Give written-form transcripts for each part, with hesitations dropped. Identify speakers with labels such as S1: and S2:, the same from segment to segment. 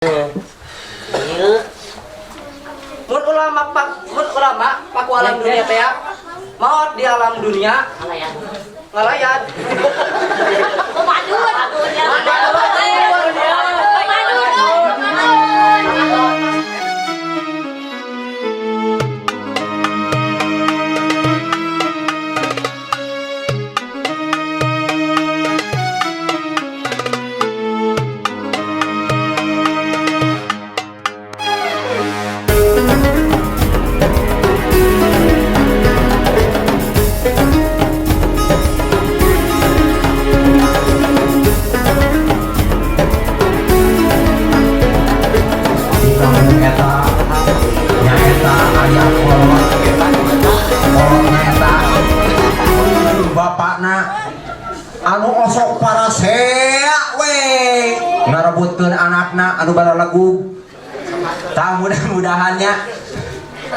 S1: Mun ulama pak, mun ulama paku alam dunia teh ya, maot di alam dunia ngalayan.
S2: Di kampung eta nyaeta aya kolot, kolotna eta bapakna anu osok parasea we ngarebutkeun anakna anu baralegug. Tah, mudah-mudahannya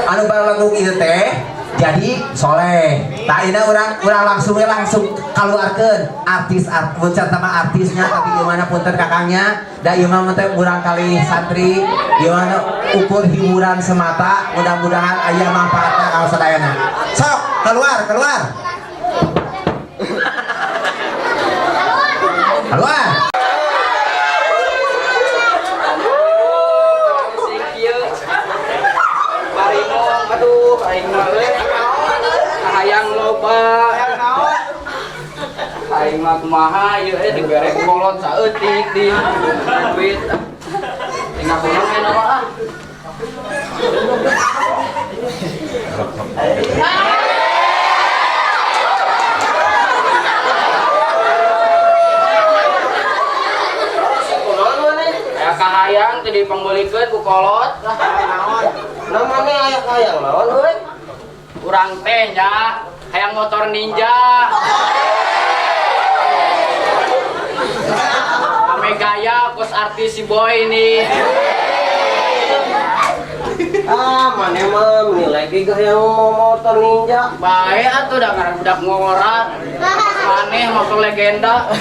S2: anu baralegug ieu teh jadi soleh. Tah, ini urang urang langsung we langsung keluarkeun artis art punten sama artisnya, tapi gimana punten kakangnya, da ieu mah teh urang kali santri gimana ukur hiburan semata, mudah-mudahan aya manfaatna kalau sadayana. Sok keluar, keluar, keluar.
S1: Si kieu. Barinong, aduh, aing mah euy. Hayang loba. Aing mah kumaha ieu eh dibere kolot saeutik di duit. Tinggal kumaha we mah ah. Aya kahayang teu dipangbeulikeun ku kolot.
S3: Namanya aya hayang naon euy?
S1: Urang teh nya hayang motor Ninja. Ame gaya kos artis si boy ini.
S3: Ah, maneh mah menilai ge hayang mau motor Ninja.
S1: Bae atuh da ngaran budak ngora. Maneh motor legenda.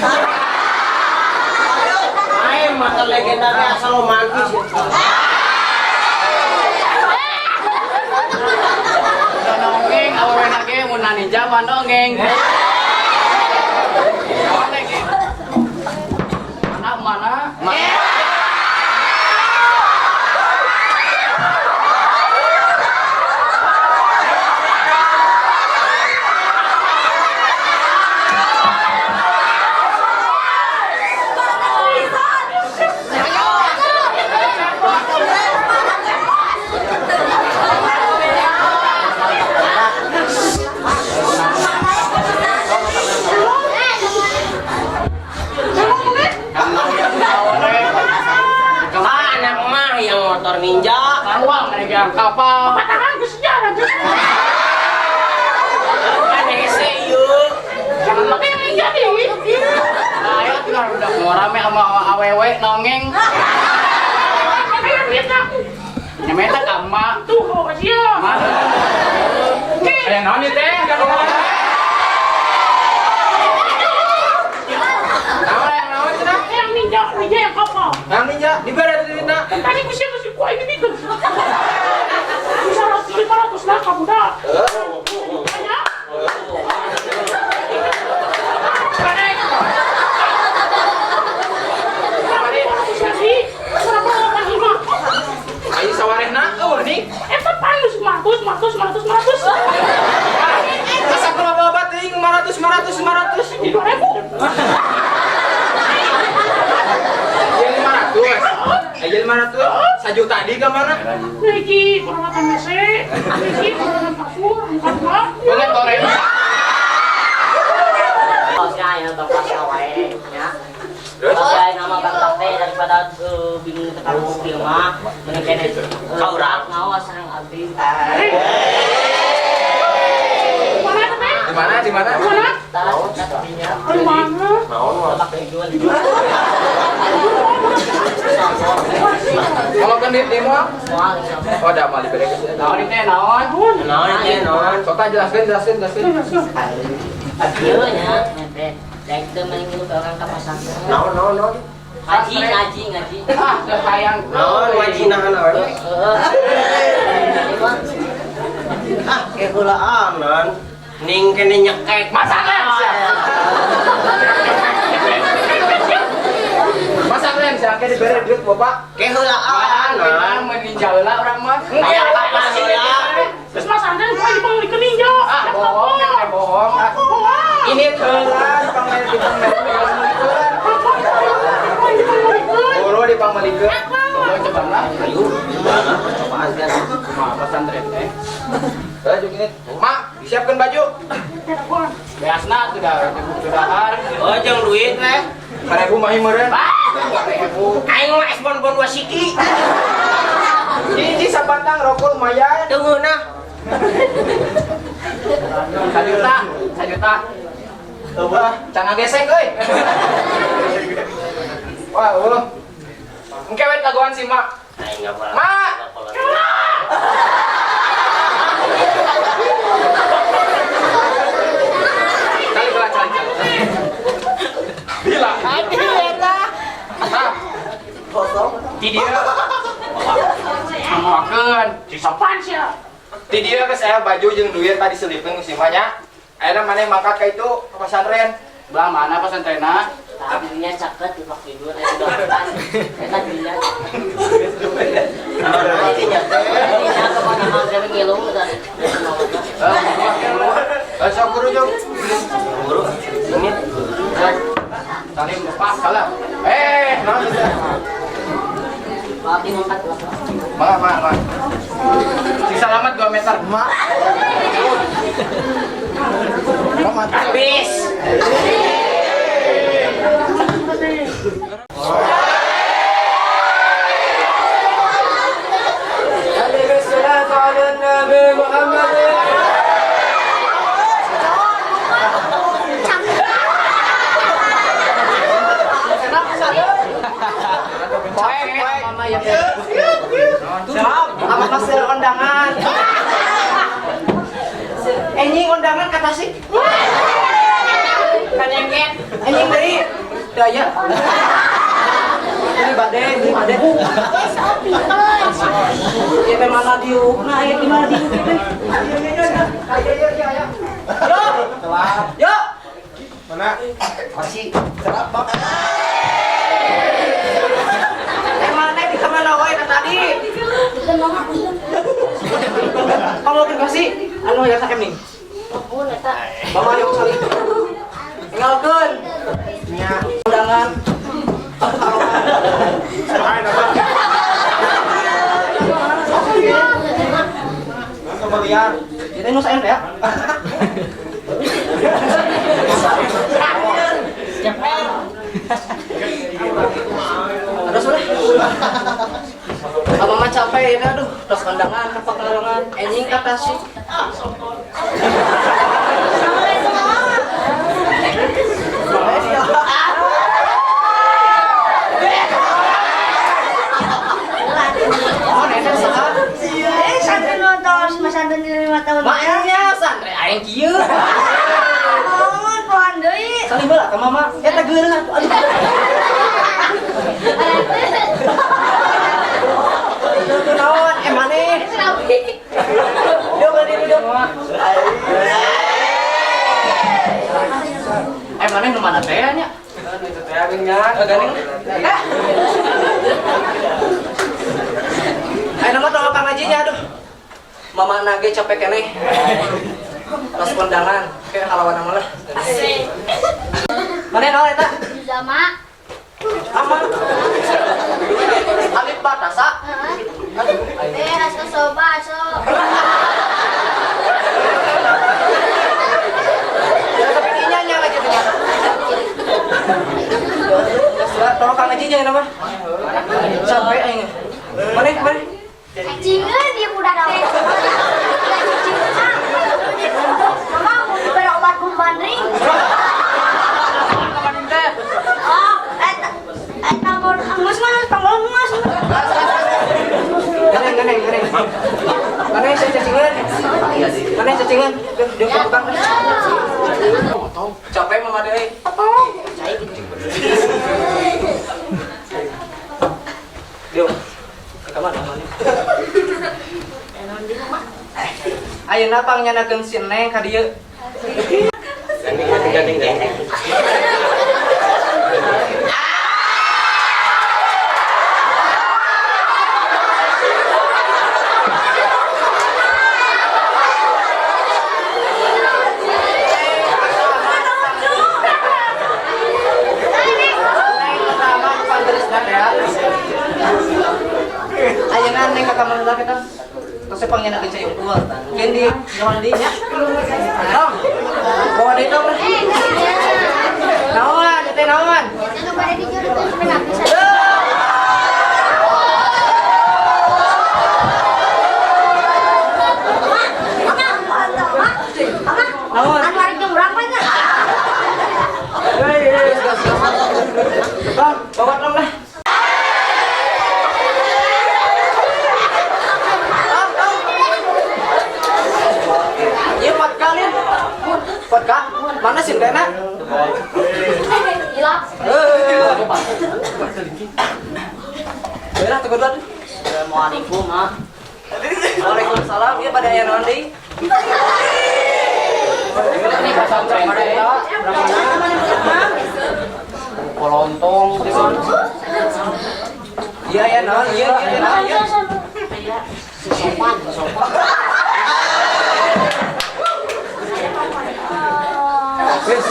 S3: Aing motor legenda teh asal romantis.
S1: Udah nongeng awewena ge mun na Ninja mah nongeng. Mana mana?
S3: Ah, anak mah yang motor Ninja.
S1: Karuang mereka yang kapal.
S3: Kan hese ieu.
S1: Nah, ayo tuh budak ngora me sama awewe nongeng. Nya meta ka emak. Mana? Aya naon ieu teh? Naon aya naon cenah?
S4: Yang ninja, ninja yang kapal.
S1: Yang Ninja dibere duitna.
S4: Tadi gue siapa sih? Gua ini bikin. Bisa 500 lah kamu dah. Banyak. Lagi. Berapa delapan lima?
S1: Ayo sawarehna eueuh nih.
S4: Eta panus 500, 500, 500, 500.
S1: Asa kumaha bawa teuing 500 500 500.
S4: 2.000.
S1: Ieu 500. Ayo 500. Sajuta di ka mana?
S4: Hiji peralatan WC, hiji peralatan kasur, bukan dua.
S1: Boleh goreng.
S5: Bosnya ya bapak wae nya.
S1: Terus?
S5: Sebagai nama bapak teh daripada bingung tekan mobil mah mending kene
S3: Ka urang.
S5: ngawas sareng abdi.
S4: Mana teh?
S1: Di mana? Di mana?
S4: Mana?
S5: Tah dinya.
S4: Di mana?
S5: Lebak tujuan.
S1: Kalau kan di mall?
S5: Moal insyaallah.
S1: Oh, da mah dibere ke naon ieu teh naon?
S3: Naon ieu naon?
S1: Sok tah jelaskeun, jelaskeun, jelaskeun.
S5: Ieu nya teh. Daek teu mending ka urang ka pasar.
S3: Naon naon naon?
S5: Ngaji, ngaji, ngaji.
S4: Ah, teu hayang.
S3: Naon ngaji nahan awewe?
S5: Heeh.
S3: Ah, keheulaanan. Ning kene nyekek.
S4: Masakan sia. Masakan sia ke dibere duit bapak.
S3: Keheulaanan.
S4: Urang mah ninja heula urang mah.
S3: Aya kapan heula?
S4: Terus Mas Andren kok dipangulikeun ninja? Ah, bohong, teh bohong. Ah. Ini heula dipangulikeun. Boro dipangulikeun. Coba coba lah.
S3: Ayo, gimana percobaan kan?
S4: Kumaha pesantren teh?
S2: Baju ini. Mak, disiapkan baju.
S4: Beasna sudah dahar.
S3: Oh, jeung duit teh.
S2: 1000 mah meureun.
S3: Aing mah es bonbon wasiki.
S2: Hiji sabatang rokok lumayan.
S3: Teu ngeunah.
S4: 1 juta, 1 juta.
S2: Wah,
S4: Can gesek euy.
S2: wah, eueuh.
S4: Engke we laguan si Mak.
S3: Aing enggak boleh.
S4: Mak! Cari bola, cari, cari. Bila. Ah,
S1: Kosong.
S4: ti dieu. Ngawakeun, si sopan sia.
S2: Ti dieu ke saya baju jeung duit tadi selipkeun ku si Mak nya. Ayeuna maneh mangkat ka itu ke pesantren.
S4: Belah mana pesantrenna?
S5: Tabilnya caket di pak tidur, eh udah Eta dirinya. Dirinya pokoknya mah gawe ngilu udah.
S2: Eh, sok guru jeung.
S3: Guru, ini
S4: Salim bapak salah. Eh,
S2: Naon itu?
S5: Maaf ini mangkat lah.
S2: Mangga, mangga, mangga.
S4: Si salamat 2 meter.
S1: Mak.
S3: habis.
S1: Salatu ala Nabi Muhammad.
S4: Poe, mama ya.
S1: Sama pasir kondangan. Enjing kondangan kata sih.
S5: Kanengket.
S1: Enjing deui. Daya. Ini bade, ini bade. Ieu teh mana diuk? Nah, ieu di mana diuk teh?
S2: Ayo, ayo, ayo, ayo.
S1: Yo. Yo.
S2: Mana?
S1: Masih serap. Eh mana di kamana wae ka tadi? Kamu kasih anu ya sakem nih.
S5: Ampun eta.
S1: Mama yang saling. Tinggalkeun.
S2: Nya.
S1: Undangan.
S2: Saha apa? Kebelian.
S1: Jadi nu saen ya. Terus udah. Abang mah capek ya, aduh, terus kondangan, ke Pekalongan, enjing kata sih. Oh, nenek saha?
S6: Eh, santri nonton, mas santri 5 tahun.
S1: Maknya santri aing kieu.
S6: Oh, pohan deui.
S1: Salim heula ka mama. Eta geureuh atuh. Aduh. Itu naon? Eh maneh? Duduk, duduk, duduk.
S4: Eh maneh nu mana teh nya?
S2: Itu teh nya.
S1: Eh gandeng. Eh. Ayo nama tong pangajinya aduh. Mama nage capek keneh. Terus kondangan, kayak halawan nama lah.
S6: Asik.
S1: Mana naon eta?
S6: Zama.
S1: Aman. Alif batasa.
S6: Eh, aso soba, aso.
S1: Ya tapi nya lagi tuh. Tolong kang ngajinya ya nama. Capek aing. Mana mana?
S6: Cacingan dia budak teh. Cacingan. Mama mau diberi obat kumbandring.
S4: Kapan teh?
S6: Oh, eta eta mau geus mah panggil geus.
S1: Ganeng ganeng ganeng. Mana yang cacingan? Mana yang cacingan? Dia bukan. Capek mama deh. Kamana mana? Ayeuna pangnyandakeun si Neng ka dieu.
S3: Gandeng gandeng.
S1: Neng pertama panggelisna teh. Ayeuna Neng ka kamar heula kita. Terus pangnyandakeun cai unggul. Keun di naon deui nya? Tong. Bawa deui tong. Naon, teh naon?
S6: Anu bade dijurutkeun sampe bisa.
S1: Naon?
S6: Anu ari jeung urang mah nya.
S1: Bang, bawa tong lah. Tong, tong. Ieu vodka lin. Vodka? Mana sih Dena?
S6: Hilap.
S1: Eh. Lah, tunggu dulu.
S5: Assalamualaikum, ah.
S1: Waalaikumsalam. Ieu pada aya naon deui?
S3: Kolontong.
S1: Iya aya naon? Ieu ieu naon ieu?
S5: Sopan, sopan.
S1: Wis.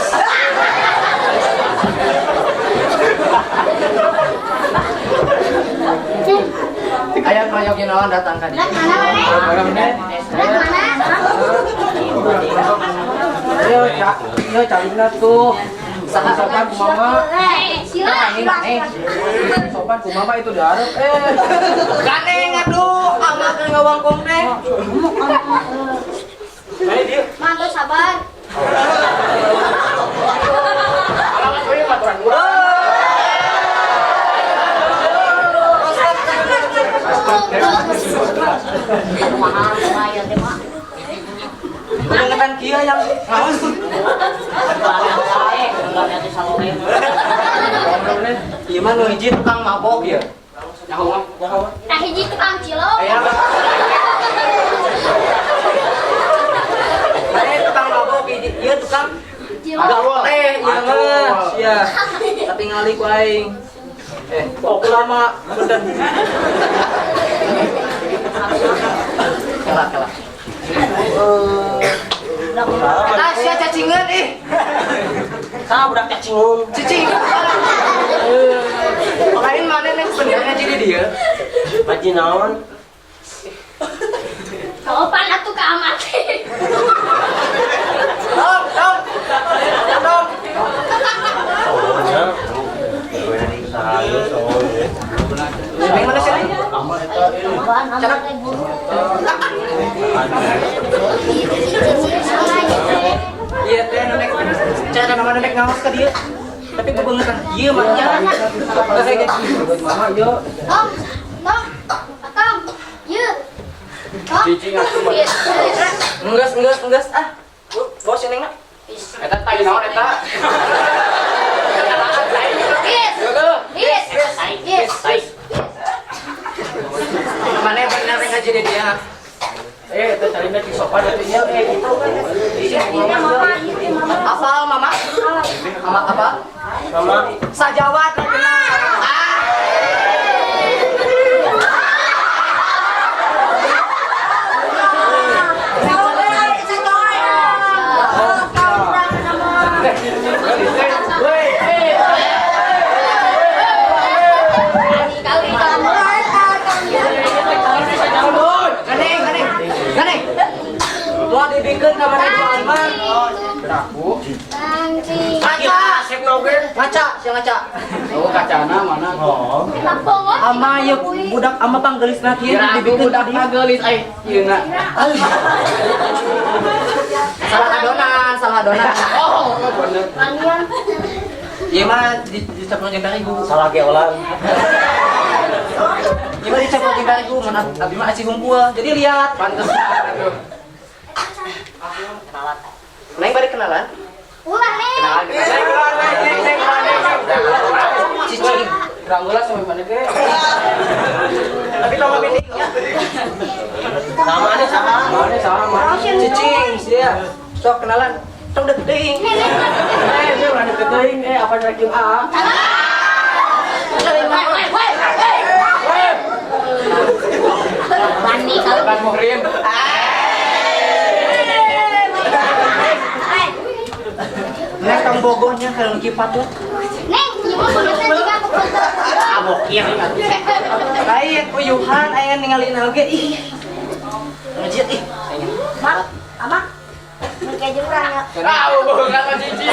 S1: Aya prayogi naon datang ka dieu?
S6: Budak mana maneh? Budak mana?
S3: Ayo, Cak. Ayo calina tuh.
S1: Saha
S3: Sopan ku mama.
S6: Sila, sila.
S3: Sopan ku mama itu diharap. Eh.
S1: Ganeng aduh, amat ngawangkong teh. Mana dia?
S6: Mantu sabar.
S4: Alamat we baturan urang.
S5: Kumaha, kumaha ya teh, Mak.
S1: Kebangetan kieu yang ngaos.
S5: Bae, enggak teh salore.
S1: Ieu mah nu hiji tukang mabok ya.
S4: Nyaho mah, nyaho mah.
S6: Nah hiji tukang cilok.
S1: Aya. Mana tukang mabok hiji, ieu tukang
S6: Cilok.
S1: teh ieu mah. Sia. Katingali ku aing. Eh, kok lama punten. Kalah, kalah. Ah, sia cacingan ih.
S5: Ka budak cacingun.
S1: Cicing. Lain mana nih sebenarnya jadi dia?
S3: Baji naon?
S6: Kaopan atuh ka amate.
S1: Tong, tong. Tong. Neng mana sih Neng? Iya teh nenek. Cara nama nenek ngawas ke dia. Tapi kebangetan ieu mah nya. Kayak
S3: Mama yo.
S6: Tong, tong, tong. Yeuh. Tong.
S4: Cicing atuh mah.
S1: Enggeus, enggeus, enggeus ah. Bawa si Neng mah.
S4: Eta tai naon eta?
S6: Yes. Yes. Yes.
S5: Tai.
S1: Mana bener ngaji di dia?
S3: Eh, itu calina cik sopan atuh ieu. Eh, gitu kan.
S6: Ini mama, ini mama.
S1: Apa mama? Mama apa?
S3: Mama.
S1: Sajawat kenal. Ah. Ganeng, ganeng. Ganeng. Mau dibikeun ka mana jualan mah? Ngaca, ngaca, sia ngaca.
S4: Oh, kacana mana?
S3: Oh.
S1: Ama ieu budak ama panggelisna kieu
S4: Kira
S1: dibikeun
S4: budak
S1: ka dieu.
S4: gelis ai ieu na.
S1: Salah adonan, salah adonan.
S4: Oh, bener.
S1: Ieu mah dicampur jeung terigu.
S3: Salah geolan.
S1: Ieu mah dicampur jeung terigu, mun abi mah aci hungkul. Jadi lihat.
S4: Pantesan atuh.
S5: Kenalan.
S1: Neng bari kenalan?
S6: Ulah nih.
S1: Kenalan, kenalan.
S4: Neng, neng, neng, neng, neng.
S1: Cicing.
S3: Ranggulah sampai mana ge?
S4: Tapi tong
S5: Sama nih sama.
S1: Mana sama? Cicing, dia. Sok kenalan. Tong dek teuing.
S3: Eh, dia ulah deket teuing, eh apa lagi A?
S6: Wani kalau.
S7: Bukan muhrim.
S1: Neng tong bogohnya kalau kipat tuh.
S6: Neng, ieu mah beungeutna jiga kepeuteup.
S5: Abokir.
S1: Lain uyuhan aya ningaliin oge ih. Ngejit ih.
S6: Mak, abang. Mun kayak urang ya.
S7: Ah, hubungan sama Cici.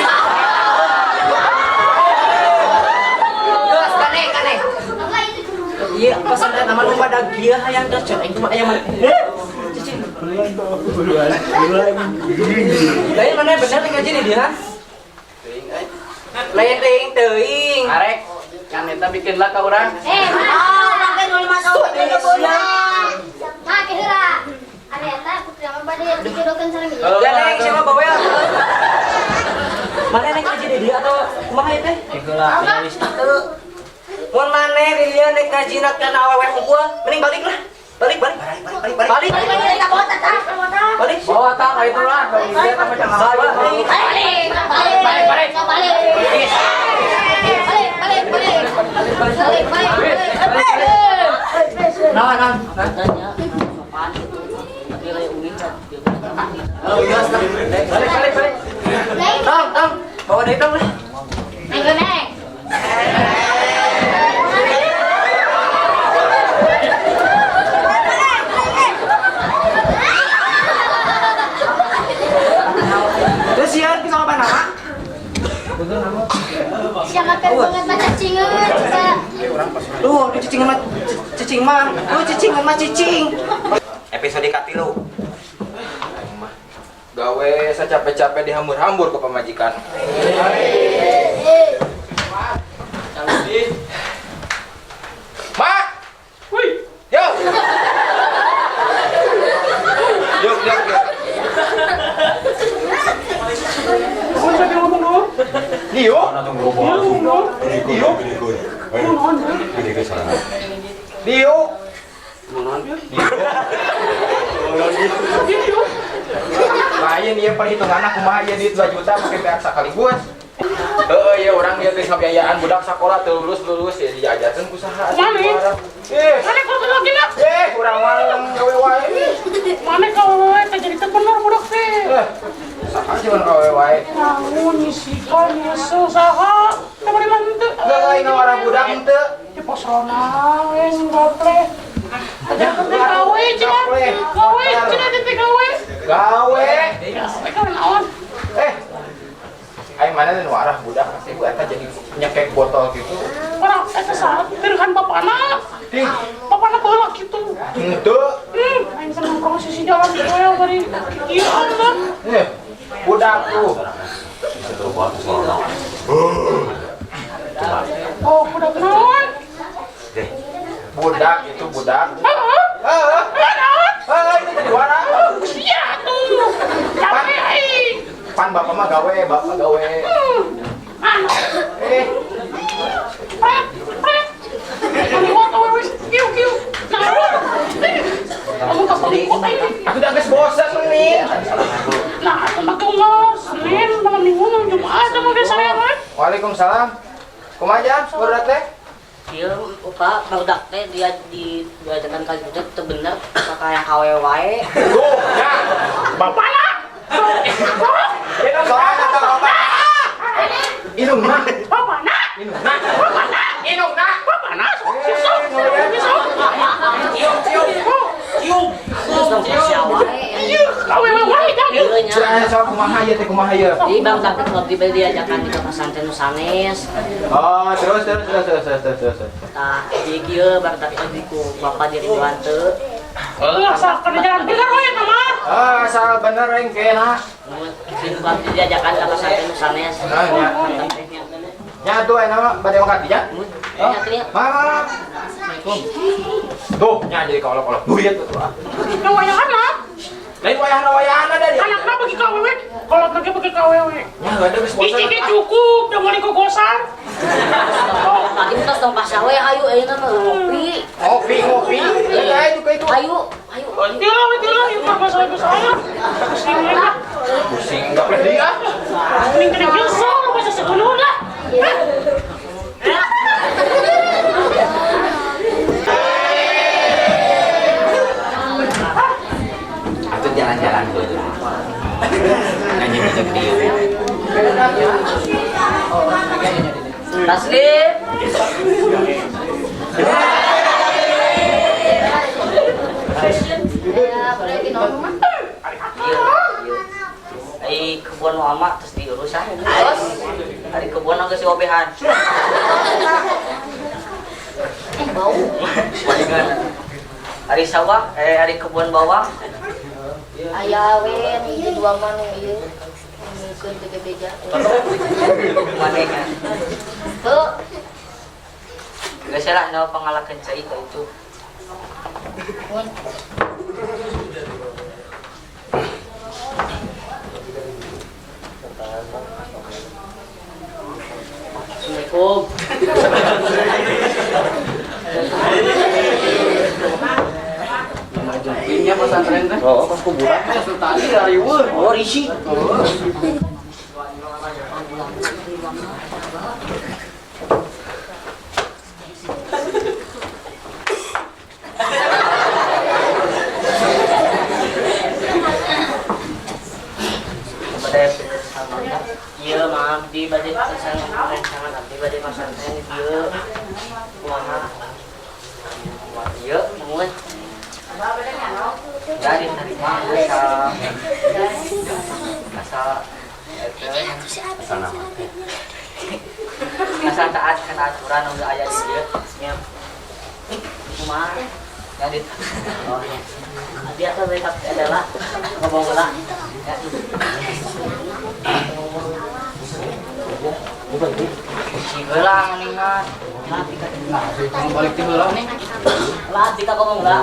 S1: Geus kane kane.
S6: Apa itu dulu?
S1: Iya, pesan eta mah nu pada gia hayang geus cek aing cuma aya mah. Cicing. Lain mana bener ngaji nih dia? Lain teuing teuing.
S7: Arek, kan eta bikin lah ka urang.
S6: Eh, oh, sampai 05 tahun itu bulan. Nah, keheula. Ada eta putri mah bade dijodohkeun sareng ieu.
S1: Ya neng siapa bawel? Mana neng ngaji di dia atau kumaha ieu teh?
S5: Heula, wis teu.
S1: Mun maneh di dia nek ngaji na kana awewe unggul, mending balik lah. Balik balik. Balik balik.
S6: Balik balik ka bawah tah, ka bawah tah.
S1: Balik.
S7: Oh, tak ka itu lah. Dia sama macam
S1: Balik.
S6: Balik balik balik balik balik balik balik balik balik balik.
S1: Naon naon.
S5: Katanya sopan gitu. Tapi lain ulin kan.
S1: Oh, iya, balik balik balik.
S6: Neng,
S1: Tong tong, bawa deui tong lah.
S6: neng neng.
S1: Terus siar bisa apa nama?
S6: Siapa teh banget mah cacingeun bisa.
S1: Tuh, di cicing mah cicing mah. Tuh cicing mah cicing.
S2: Episode katilu.
S7: Gawe secapek-capek dihambur-hambur ke pamajikan. Mak!
S4: Wih,
S7: Yo! Yuk, yuk, yuk.
S4: mau sambil ngomong dulu.
S7: Dio?
S4: Ngomong dulu.
S7: Dio? Dio?
S4: Gitu.
S7: Lain ieu perhitungan kumaha ieu duit 2 juta make beak sakaligus. Heeh, ieu urang ieu geus ngabiayaan budak sakola teu lulus-lulus ya diajarkeun ku saha.
S4: Mana?
S7: Eh,
S4: Mana kau lagi nak?
S7: eh urang mah gawe wae.
S4: Mana kau teh jadi teu bener budak teh.
S7: Eh, saha cuman gawe wae.
S4: Namun nyisikan nyesel saha. Teu bari mah henteu.
S7: Geus lain ngawarah budak henteu.
S4: Di pos ronda we gaple. Ajarkeun teh gawe cenah. Gawe cenah teh gawe.
S7: Gawe.
S4: Gawe ka naon?
S7: Eh. Aing mana nu arah budak pasti bu eta jadi nyekek botol gitu.
S4: Orang eta saha teurehan bapana.
S7: Dih,
S4: Bapana baheula kitu.
S7: henteu.
S4: Aing seneng nongkrong sisi jalan we bari kieu lah.
S7: Eh, budak tuh.
S4: Oh, budak naon?
S7: Budak itu budak.
S4: Heeh.
S7: Heeh.
S4: Naon?
S7: Heeh, itu jadi warah.
S4: Sia tuh. Capek aing.
S7: Pan bapak mah gawe, bapak gawe.
S4: Mana?
S7: Eh,
S4: Pret, pret. Maliwat awewe kieu kieu. Naon? Kamu ka palikot aing.
S7: aku udah geus bosen nih.
S4: Nah, atuh mah geus Senin, malam Minggu, malam Jumat, mah geus sarean.
S7: Waalaikumsalam. Kumaha jam, baru teh?
S5: Ieu Pak, barudak teh dia di diajarkan ka itu teu bener sok yang kawe wae.
S7: Tuh, ya.
S4: Bapana.
S7: Soalnya kata bapak. Inung na.
S4: Bapana.
S7: Inung na.
S4: Bapana.
S7: Inung na.
S4: Bapana. Sok sok. Sok.
S1: Cium cium. Cium.
S5: Terus dong sia wae.
S4: Ieu kawe wae jang.
S5: Ieu nya.
S7: Cenah sok kumaha ieu teh kumaha ieu?
S5: Jadi Bang Dakit ngopi beli diajakan di pesantren nu sanes.
S7: Oh, terus terus terus terus terus terus. terus.
S5: Tah, jadi kieu Bang Dakit di ku bapak diri teu.
S4: Lah sakana jalan bener we eta mah.
S7: Ah, asal bener aing kena.
S5: Mun abdi diajakan ka pesantren nu sanes.
S7: Nah, nya. Nya tuh ayeuna mah bade mangkat dia.
S5: Mun, nya teh nya.
S7: Mama. Tuh, nya jadi kolok-kolok duit tuh ah.
S4: Yang wayahana.
S7: Lain wayahna wayahna da dia.
S4: Anakna bagi KWW, kolot lagi bagi KWW.
S7: Nya heuh geus bosen.
S4: Iji ge cukup, da meuli gogosan.
S5: Tadi tos tong pasawe ayo ayeuna mah ngopi.
S7: Ngopi ngopi. Eh, Ayo ka itu.
S5: Ayo, ayo.
S4: Tilah, ieu mah masalah saya. Pusing lah.
S7: Pusing enggak boleh dia.
S4: Mending kena nyusul masa seulun lah.
S2: Atau jalan-jalan dulu. Nanya ke dia.
S5: Taslim.
S6: Ya, boleh di mah.
S5: Iya, iya. Ai kebun nu ama terus diurus ah. Terus ari kebun geus diobehan.
S6: Bau.
S5: Palingan. Ari sawah, ari kebun bawang.
S6: Aya we nu ieu dua mah nu ieu. Mungkin beja-beja.
S5: Manehnya.
S6: Tuh,
S5: Geus lah nu pangalakeun cai ka itu.
S6: mun.
S5: Assalamualaikum.
S1: Ini pesantren teh.
S3: Oh, pas kuburan.
S1: Sultani dari weuh.
S3: Oh, risi.
S5: Bade sama ieu mah abdi bade pesan abdi bade pesantren di dieu. Kumaha? Kumaha ieu mun? Dari terima geus asal asal taat kana aturan nu aya di dieu nya. Kumaha? Jadi oh ya. Abdi atuh we adalah ngomong heula. Ya. Heula mendingan. Lah tika
S1: Mau balik ti heula nih.
S5: lah tika ngomong heula.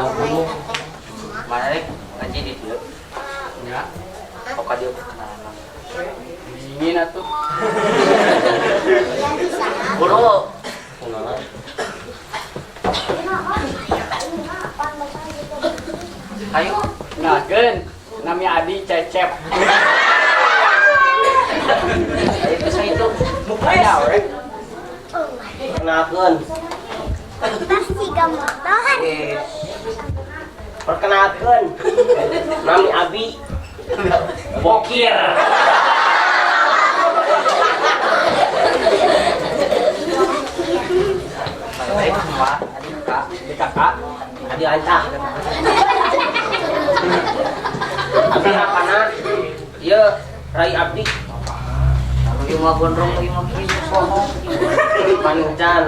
S5: Mana rek ngaji di dieu?
S1: Ya.
S5: Kok ka dieu perkenalan.
S1: Dingin atuh.
S5: Buru. Ayo.
S1: Nagen, nami Adi Cecep.
S5: Ayo ke itu.
S1: Aya we.
S3: Perkenalkan.
S5: Eh,
S3: Perkenalkan. Nami Abi. Bokir.
S5: baik semua. Adi kakak.
S1: Adi kakak.
S3: Adi Ancah. Abi apana? Ieu Rai Abdi.
S5: Ieu mah gondrong ieu mah kieu sohong.
S3: Pancan.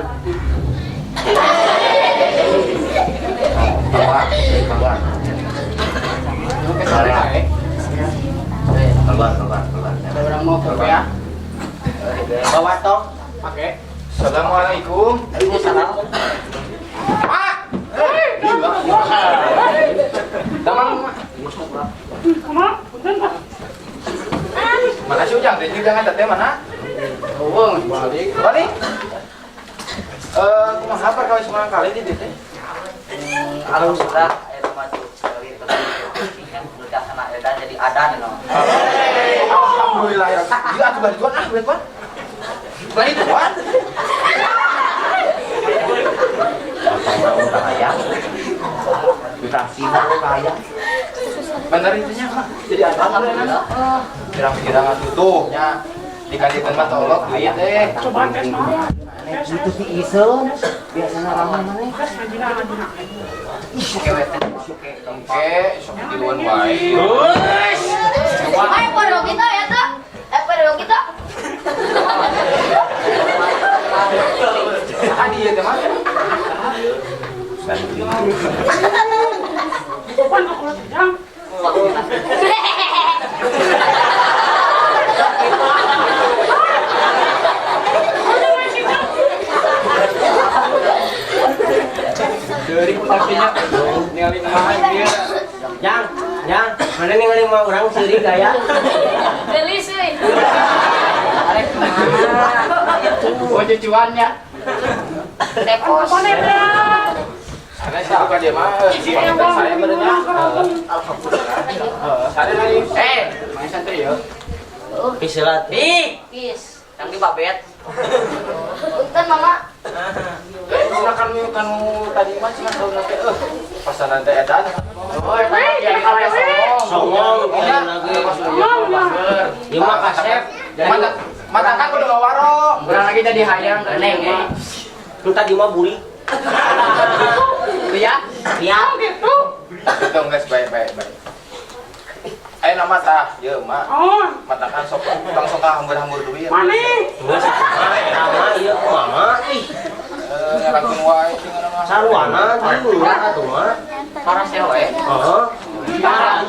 S2: Keluar, keluar. Keluar, keluar, keluar.
S1: Ada orang mau ke ya?
S3: Bawa tong.
S1: Pakai.
S7: Assalamualaikum.
S5: Waalaikumsalam.
S7: Pak. Damang
S4: Kumaha? Punten Pak.
S7: mana sih Ujang? Teh jangan teteh mana?
S1: Eueuh, balik.
S7: Balik. Kumaha perkawis kurang kali di teh?
S5: Alhamdulillah aya mah tuh sekali tapi udah kena edan jadi adan no.
S7: Alhamdulillah ya. Gila atuh balik tuan ah, balik tuan. Balik tuan.
S2: Kaya. Dikasih mau kaya.
S7: Bener itunya, Pak. Jadi adan
S5: Alhamdulillah.
S7: Pirang-pirang atuh tuh nya. Dikasihkeun mah tolok duit teh.
S4: Cobaan tes mah.
S2: Itu si Isen biasanya ramah mana?
S4: Tes ngajina ngajina.
S5: Oke, we teh. Oke.
S7: Engke sok tiluan wae.
S6: Ayo pada kita ya tuh. Pada kita.
S7: Adi ieu teh mah.
S4: Sopan kok kalau jang.
S1: Dari pastinya ningali mah dia.
S3: Jang, jang, mana ningali mah urang seurik gaya.
S6: Gelis euy.
S5: Arek kumaha?
S1: Oh, cucuannya.
S6: Tepos.
S4: Mana ya?
S7: Karena sih bukan dia mah. Saya benernya. Alhamdulillah. Saya lagi. Main santri ya.
S5: Pis lah.
S1: Ih,
S6: Pis.
S1: yang di babet.
S6: Punten mama.
S7: Silakan kanu tadi mah cenah sauna teh pasanan teh edan. Oh,
S3: Songong lagi. Ieu mah kasep.
S7: Mata kan kudu ngawaro.
S1: Kurang lagi jadi hayang neng.
S3: Nu tadi mah buri.
S1: Iya.
S3: Iya.
S4: Gitu.
S7: Itu geus baik baik baik. Ayo nama tah, ieu mah.
S4: Oh,
S7: Mata kan sok tong sok hambur-hambur duit.
S4: mana?
S3: Geus sama ieu kumaha ih.
S7: Ngalakuin wae cenah mah.
S3: Saruana jeung atuh mah.
S1: Parah sih we.
S3: Heeh.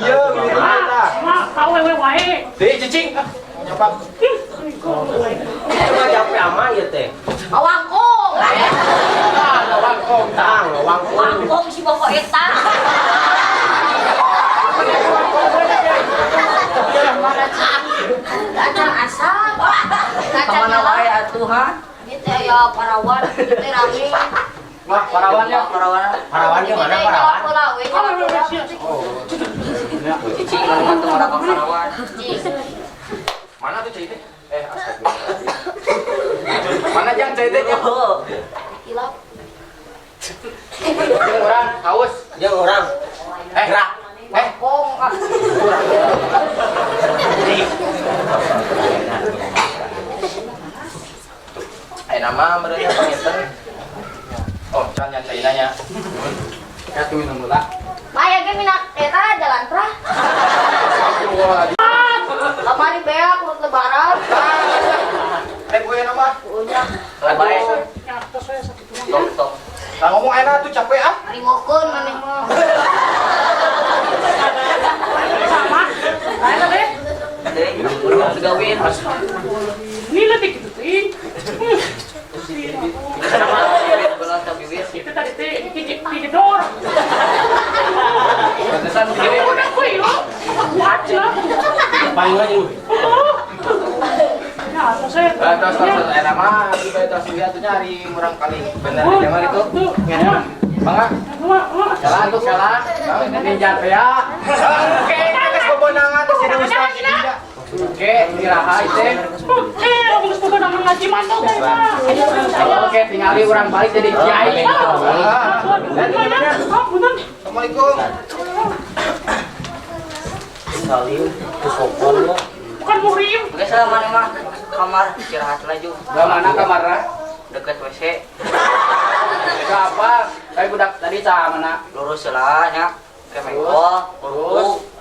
S7: Iya, gitu tah.
S4: Mak, kau wewe wae.
S7: Deui cicing. Nyopak.
S3: Coba jape ama ieu teh.
S6: Wangkong.
S7: Ah, ada wangkong.
S3: Tang, wangkong.
S6: Wangkong si boko eta. Acan asap. Acan
S1: Kemana wae atuh ha?
S6: Gitu ya parawan, gitu rame.
S7: Wah, parawan ya.
S1: Parawan.
S3: Parawan ge mana parawan?
S1: Cicing anu mah teu ngorok parawan.
S7: Mana tuh cai teh? Astagfirullah. Mana jang cai teh nya?
S6: Hilap.
S7: Jeung urang haus.
S3: Jeung urang.
S7: Gerak.
S6: Wangkong ah.
S7: Nama merenya panginten. Oh, can nyan caina nya. Atuh minum heula.
S6: Maya ge minak eta jalan prah. Kamari beak urut lebaran.
S7: Rek gue nama.
S6: Udah.
S1: Bae.
S4: Ya, tos saya sakit tulang.
S1: Tong tong.
S7: Nah ngomong enak tuh capek ah.
S6: Ringokeun maneh mah.
S4: Sama. Lain deh.
S1: Deui, udah digawin.
S4: Ini lebih gitu ting. Itu tadi teh digedor.
S7: Pantesan begini.
S4: Udah gue yo. Kuat lah.
S3: Paling aja lu.
S4: Ya, tos saya.
S7: Tos tos enak mah kita tos lihat tuh nyari murang kali. Bener aja mah gitu. Bangga. Jalan tuh jalan. Ninja teh ya. Oke, geus bobonangan terus jadi ustaz ninja. Oke, iraha teh.
S4: Oke, aku geus bobonan ngaji mantap teh.
S7: Oke, tingali urang balik jadi kiai. Assalamualaikum.
S3: Salim, sopon lo.
S4: Bukan muhrim.
S1: Geus lah mana mah kamar istirahat laju.
S7: Lah mana kamarna?
S1: Deket WC.
S7: Ke apa? Tapi budak tadi cah mana?
S1: Lurus lah nya. Ke mengkol,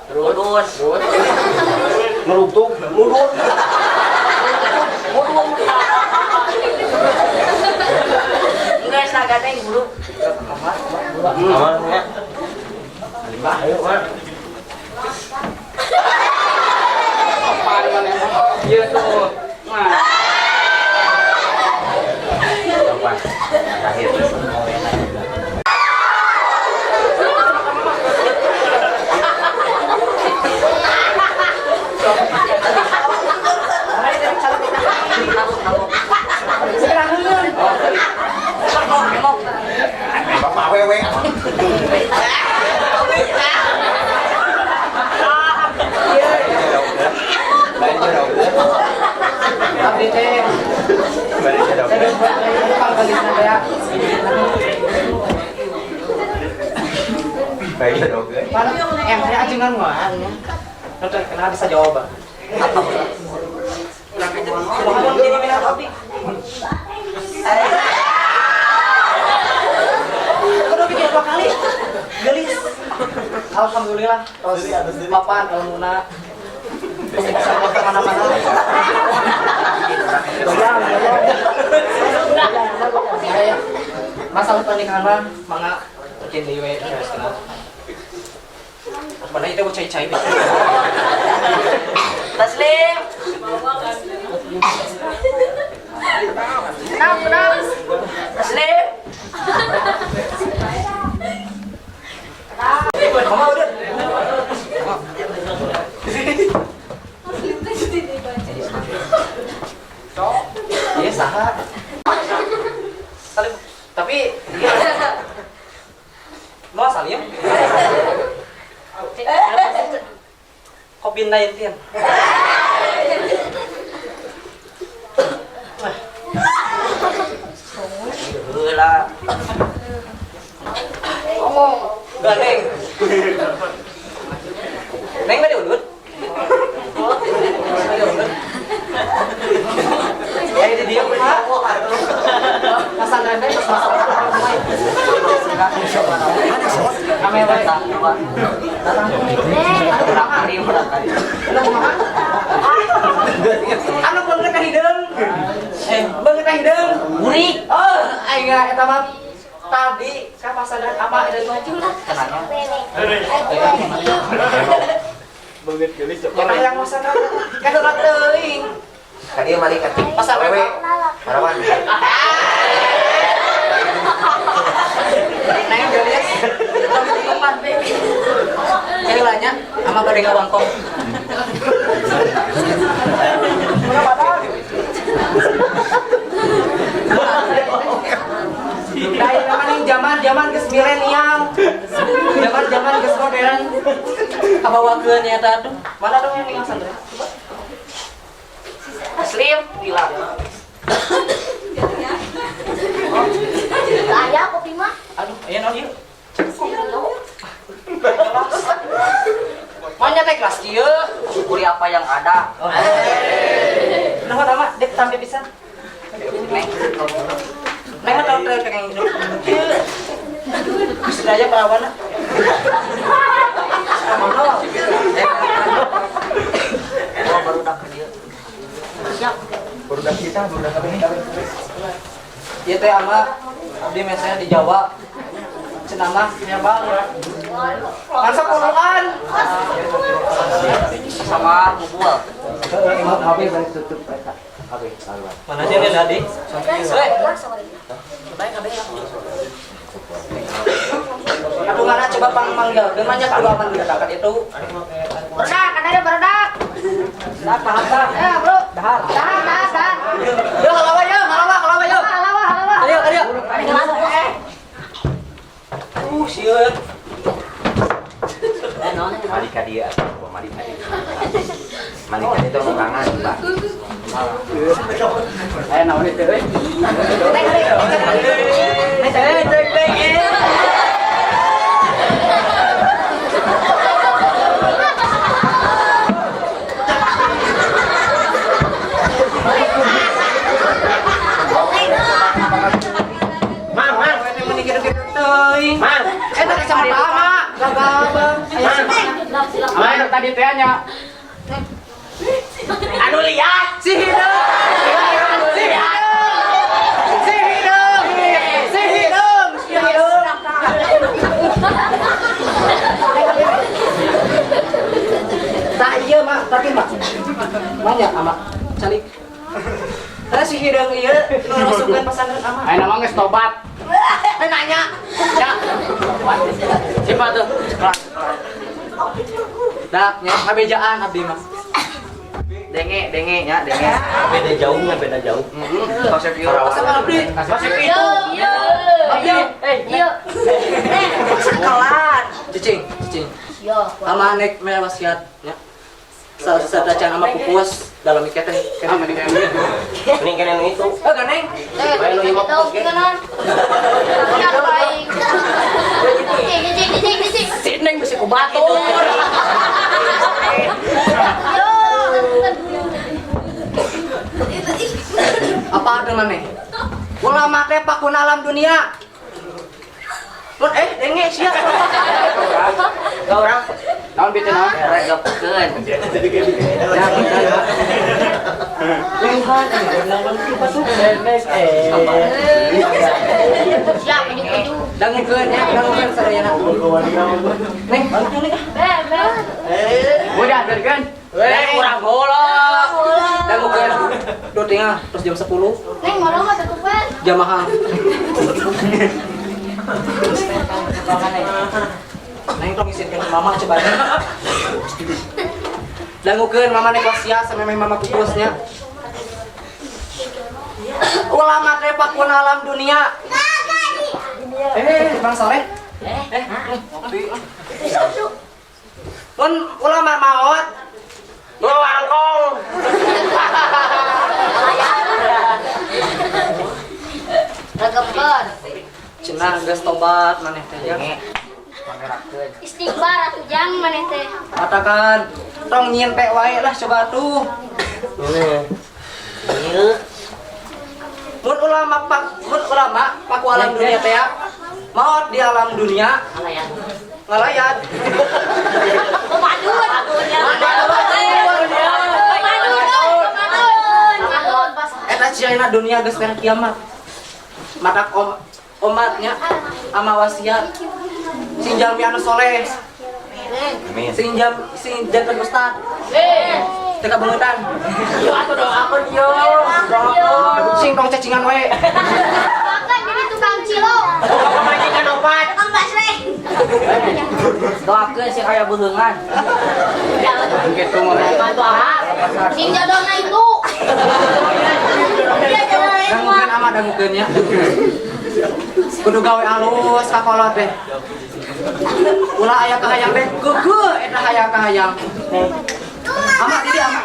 S7: Terus,
S1: lurus.
S7: Terus.
S3: Ngeruntung, mudun.
S1: Enggak sagane buru. Ke kamar.
S3: Kamarnya. Ayo, Mak.
S7: Apaan mana? Iya tuh. Nah.
S3: Terakhir.
S2: Bapak wewe.
S1: Abdi teh.
S5: Kenapa bisa jawab?
S1: Udah bikin 2 kali. Gelis. Alhamdulillah. Terus papan ilmuna. Terus kemana-mana. Goyang, goyang. Masalah pernikahan mah mangga cin deui we geus kenal. Mana itu bocah cai. Taslim. Kenal, kenal. Taslim.
S5: Mama udah.
S1: Iya saha. Salim. Tapi COVID-19. Heula. Gandeng. Neng bade udut. Bade udut. Eh di dieu kumaha? Pasantren teh kame wae. Anu beungeut ka hideung. Beungeut ka hideung. Burik. Oh, aing eta mah tadi ka pasantren apa eta mah cenanya.
S7: Beungeut geulis
S1: Orang yang pasantren ka teuing.
S2: Tadi mari ka
S1: Pasar
S2: wewe. Parawan.
S1: Neng geulis. Heula nya ama bade ngawangkong. Nah, ini zaman-zaman geus milenial. Zaman-zaman geus modern. Kabawakeun nya eta aduh. Mana dong yang ningal santri? Coba. Slim gila.
S6: Aya kopi mah.
S1: Aduh, aya naon ieu? Maunya teh kelas kieu,
S5: Syukuri apa yang ada.
S1: Nuhun ama dek tampil pisan. Neng. Neng mah tau teh pengen hidup. Geus daya perawana.
S5: Oh, baru dak dieu.
S6: Siap.
S7: Baru dak kita, baru dak kabeh.
S1: Ieu teh ama abdi mesnya di Jawa. Cenah mah nya bang. Ngan sepuluhan.
S5: Sama bubul.
S2: Heeh, HP balik tutup eta. HP laluan.
S1: Mana sih ini tadi? Hei. Aduh mana coba pang manggalkeun mah nya kudu aman dekat itu.
S6: Barudak, ada barudak.
S1: Dah paham dah.
S6: Ya, bro.
S1: Dahar.
S6: Dahar, dahar, dahar.
S1: Yo halawa yo, halawa, halawa yo.
S6: Halawa, halawa.
S1: Ayo, ayo. Sieun.
S2: Mari ka dieu atuh, mari ka dieu. Mari ka dieu tong tangan, Pak.
S7: Aya naon ieu teh euy?
S1: Neng, neng, neng, neng.
S3: Mang, mang. Mang.
S1: Eta kacamata ama, gagal bang.
S7: Mang tadi teh nya.
S3: Anu lihat.
S1: Si hideung. Si hideung. Si hideung. Si hideung. Si hideung. Tah ieu mak, tapi mak. Banyak ama calik. Tah si hideung ieu nu masukkeun pesantren ama.
S7: Ayeuna mah geus tobat.
S1: Nanya.
S7: Ya. Siapa tuh?
S1: Dah, nya ngabejaan abdi mah.
S5: Denge, denge nya, denge. Beda jauh nya, beda jauh.
S1: Konsep ieu. Konsep abdi.
S7: Masih itu.
S6: Yo.
S1: Abdi.
S6: Yo.
S1: Sekelan. Cicing, cicing.
S6: Yo.
S1: Ama nek mere wasiat nya. Sadacan ama pupus dalam iket teh.
S7: Ah, mending kayak gitu.
S3: Mending kene nu itu.
S1: Oh, ganeng.
S3: Bae nu imah pupus ge.
S6: Ya baik. Cicing, cicing, cicing.
S1: Si Neng bisi ku batur.
S6: Yo.
S1: Apa ada maneh? Ulama teh pakun alam dunia. Mun denge sia.
S5: Ga urang
S7: Naon bieu teh naon?
S5: regepekeun.
S6: Siap, maju-maju.
S1: Dangukeun nya, dangukeun sadayana. Neng, balik neng.
S6: Be, be.
S7: Udah biarkan.
S1: Eh, urang golok. Dangukeun. Duh tinggal terus jam 10
S6: Neng, malam mah tutupan.
S1: jamaah. Neng tong isinkeun mama coba. Dangukeun mama nek wasiat samemeh mama pupusnya. Ulama teh pakun alam dunia. Bang Soleh. Ngopi. Mun ulama maot
S3: Ngawangkong.
S6: Regepen.
S1: Cenah geus tobat maneh teh ya.
S6: Istighfar atuh jang maneh teh.
S1: Katakan tong nyieun pe wae lah coba tuh. Mun ulama pak, mun ulama paku alam dunia teh ya. Maot di alam dunia ngalayat.
S6: Pemadun.
S1: Eta cenah dunia geus teh kiamat. Matak omatnya ama wasiat sing jalmi anu soleh.
S2: Amin.
S1: Sing jam sing janten ustad. Teu kabeungetan.
S5: Yo atuh doakeun yo.
S1: Sing tong cacingan we.
S6: Bahkan jadi tukang cilok.
S5: Pamajikan opat.
S6: Tukang basreng.
S5: Doakeun sing aya beuheungan.
S7: Gitu mah.
S5: Bantu ama.
S6: Sing jodohna itu. Dia jodohna itu.
S1: Dangukeun ama dangukeun nya. Kudu gawe alus ka kolot teh. Ulah aya kahayang teh geugeuh eta hayang kahayang. Ama di dieu ama.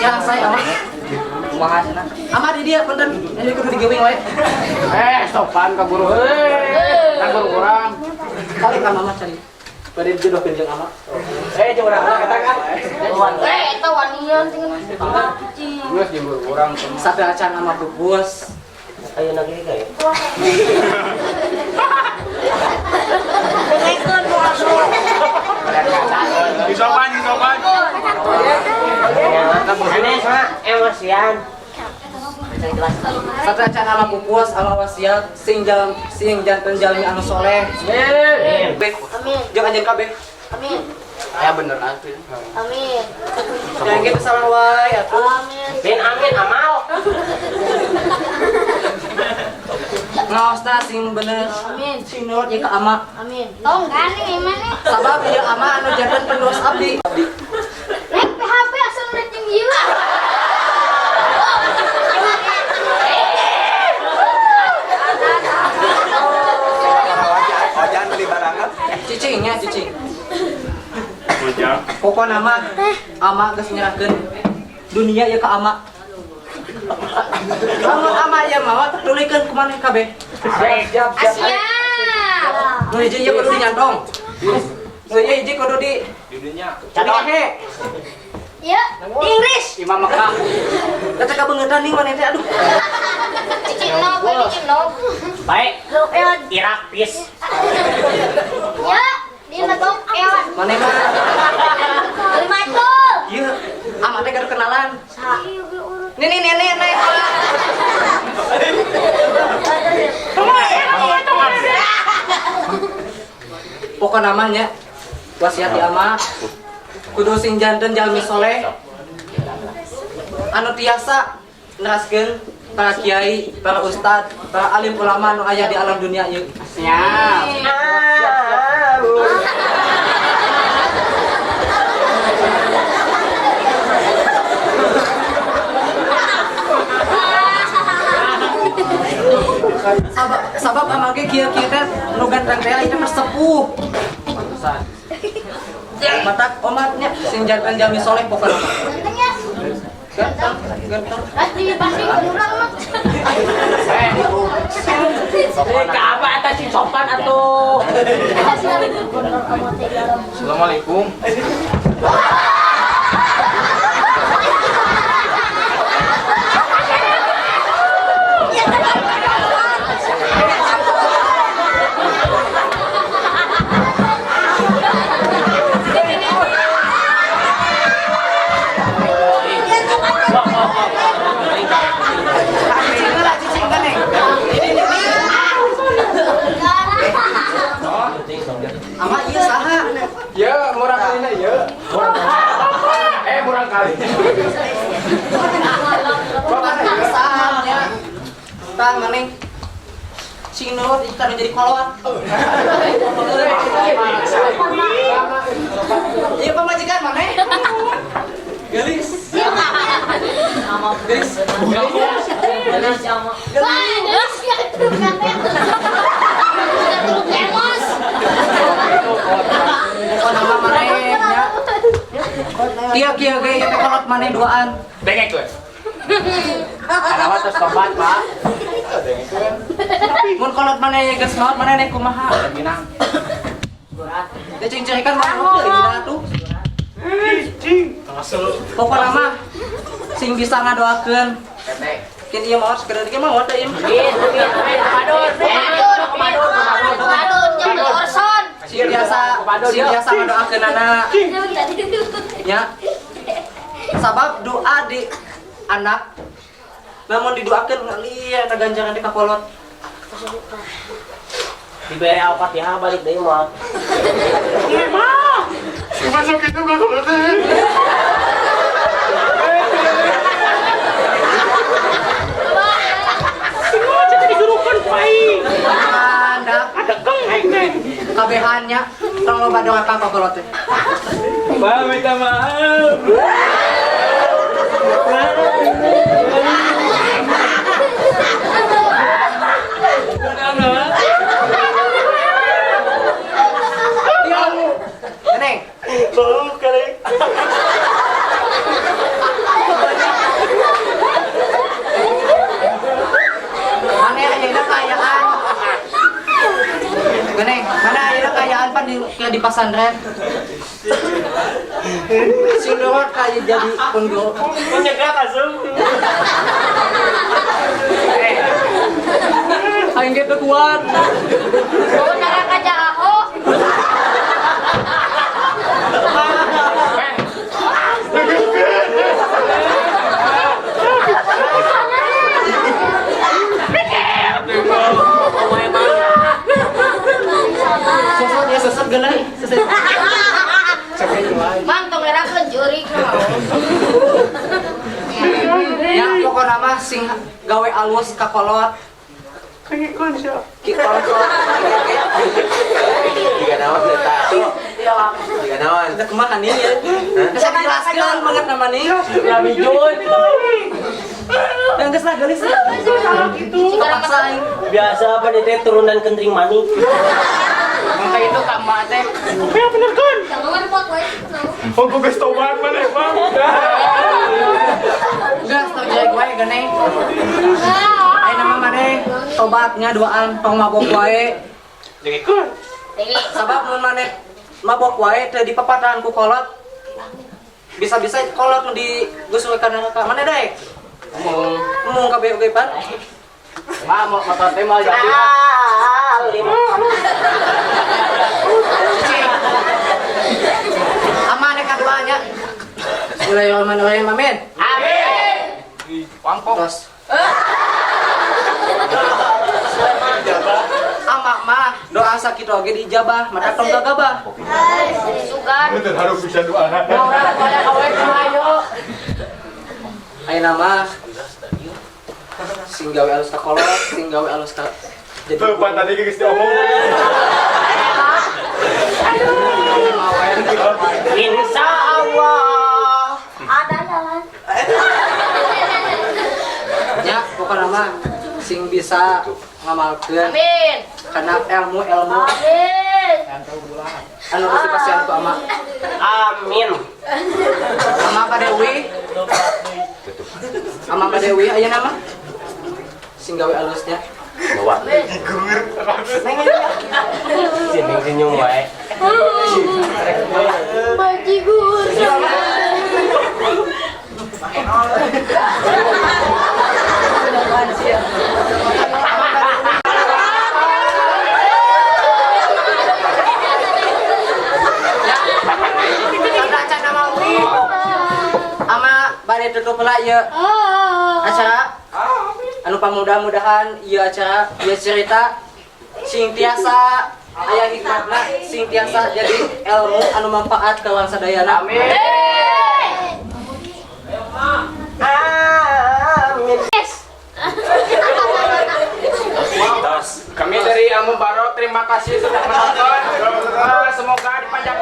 S1: Yang saya ama.
S5: Kumaha cenah?
S1: Ama di dieu punten. Ini kudu digeuing wae.
S7: Sopan ka guru heuh. Ka guru urang.
S1: Kali ka mama cari. Bade dijodohkeun jeung ama.
S7: Jeung urang kata kan.
S6: Eta wanian cenah.
S7: Geus jeung guru urang.
S1: Sate acan ama pupus.
S3: Ayeuna ge kayak.
S5: Dengekeun nu asup.
S7: Disopan, disopan.
S3: Aneh mah emosian.
S1: Sate acan ama pupus ama wasiat sing jal sing janten jalmi anu soleh.
S6: Amin.
S1: Amin. Jeung anjeun kabeh.
S6: Amin.
S7: Aya bener atuh.
S6: Amin.
S1: Jangan gitu salah wae atuh.
S6: Amin.
S3: Bin amin amal.
S1: Ngaosna sing bener.
S6: Amin.
S1: Sing nurut ieu ka ama.
S6: Amin. Tong gandeng ieu mah.
S1: Sabab ieu ama anu janten penerus abdi.
S6: Naik PHP asal rating ieu.
S2: Ojan beli barangan.
S1: Cicing nya cicing. Pokona mah ama geus nyerahkeun dunia ieu ka ama. Lamun ama ieu mawa tuluykeun ku maneh kabeh.
S7: Siap, siap.
S6: Siap.
S1: Nu hiji ieu kudu dinyantong. Nu ieu hiji kudu di
S7: Di dunya.
S1: cari.
S6: Ieu di Inggris.
S1: Imam Mekah. Eta kabeungetan nih maneh teh aduh.
S6: Cicing nog, we cicing nog.
S5: Baik. Irak peace.
S6: Ya, di negok ewan.
S1: Maneh mah
S6: Lima itu.
S1: ieu ama teh gaduh kenalan. Nih nih nih nih. Pokok namanya wasiat di ama kudu sing janten jalmi soleh anu tiasa neraskeun para kiai, para ustad, para alim ulama nu aya di alam dunia ieu.
S7: Siap.
S1: Sabab sabab ama ge kieu-kieu teh nu ganteng teh itu sepuh. Matak omatnya sing janten jalmi soleh pokokna.
S6: Ganteng ya.
S1: Ganteng, ganteng.
S6: Pasti pasti urang mah.
S5: Ka apa eta sing sopan atuh.
S7: Assalamualaikum.
S1: Cicing lah, cicing kan neng. Ama ieu saha?
S7: Ya, murang kalina ya. Murang kali.
S1: Bapak saha nya. Tah maneh sing nurut itu tadi jadi kolot. Iya pamajikan maneh. Gelis. Gelis.
S5: Gelis sama.
S6: Wah, geus ya turun turun kemos.
S1: Pokok nama maneh nya. Kieu kieu ge ieu teh kolot maneh duaan.
S7: Dengek we. Ada terus tobat, Pak.
S1: Mun kolot maneh geus maot maneh nek kumaha?
S7: Minang.
S1: Teh cing cerikan mah deui dina tuh. Pokona mah sing bisa ngadoakeun. Kin ieu maot sekedar ge maot da ieu.
S5: Amin, amin, amin. Komadun, komadun, komadun.
S6: Komadun jeung beli Orson.
S1: Sing biasa ngadoakeunana. Ya. Sabab doa di anak lamun didoakeun ngalir eta ganjaran di kakolot.
S3: Dibere Al-Fatihah balik deui mah.
S4: Emang.
S8: Masuk itu gak kolot.
S4: Semua jadi digurukan ku aing.
S1: Anda
S4: Ada geng aing teh.
S1: kabehannya tong loba doa ka kakolot teh.
S7: Pak, minta maaf.
S1: Neng,
S8: Bau kali.
S1: mana ayeuna kaayaan? Neng, mana ayeuna kaayaan pan di ke di pasantren? Sing lewat kaya jadi pun guru.
S7: Menyegah kasum.
S1: Aing ge teu kuat.
S6: Bawa neraka jaho.
S1: Sosok ya sosok geuleuh. Sosok.
S6: Mang tong ngerakeun jurig mah.
S1: Ya pokona mah sing gawe alus ka kolot. Ki kolot.
S2: Jika naon eta. Jika naon.
S1: Udah kumaha nih ya? Geus dijelaskeun banget nama nih.
S7: Nabi Jun.
S1: Dan geus lah geulis lah.
S6: Jika
S1: aing.
S3: Biasa apa nih teh turunan kentring manik.
S7: Maka itu kak mak teh.
S4: Ya bener kan?
S6: Jangan pot wae.
S8: Oh, gue geus tobat maneh, Bang.
S1: Geus tong jelek wae geuning. Ayeuna mah maneh tobatnya duaan tong mabok wae.
S4: Dengekkeun.
S1: Sabab mun maneh mabok wae teu dipapatahan ku kolot. Bisa-bisa kolot nu digusur ka neraka. Maneh daek?
S7: Mung.
S1: Mung kabeh oge pan.
S7: Mak mau motor teh mau jadi.
S3: Alim.
S1: Ama nek kaduanya. Bismillahirrahmanirrahim. Amin.
S7: Amin. Wangkok.
S1: Terus. Ama mah doa sakit oge diijabah, mata tong gagabah.
S6: Sugan.
S8: Terharu bisa doa.
S5: Orang banyak awe ayo.
S1: Ayeuna mah sing gawe alus ka kolot, sing gawe alus ka jadi
S8: Tuh, Pak, tadi geus diomong.
S3: Insya Allah.
S6: Ada jalan.
S1: Ya, pokokna mah sing bisa ngamalkeun
S6: Amin.
S1: karena ilmu-ilmu
S6: Amin.
S1: anu pasti pasian ku ama.
S3: Amin.
S1: Ama Pak Dewi. Ama Pak Dewi ayeuna mah sing gawe alusnya.
S2: Bawa.
S1: Neng ayo.
S3: Senyum senyum wae.
S6: Bajigur.
S1: Karena acan mawi. Ama bade tutup lah ieu acara. Anu pamudah-mudahan ieu acara, ieu cerita sing tiasa aya hikmatna, sing tiasa jadi ilmu anu manfaat ka urang sadayana.
S7: Amin.
S3: Amin.
S7: Kami dari Al Mubarok terima kasih sudah menonton. Semoga dipanjangkan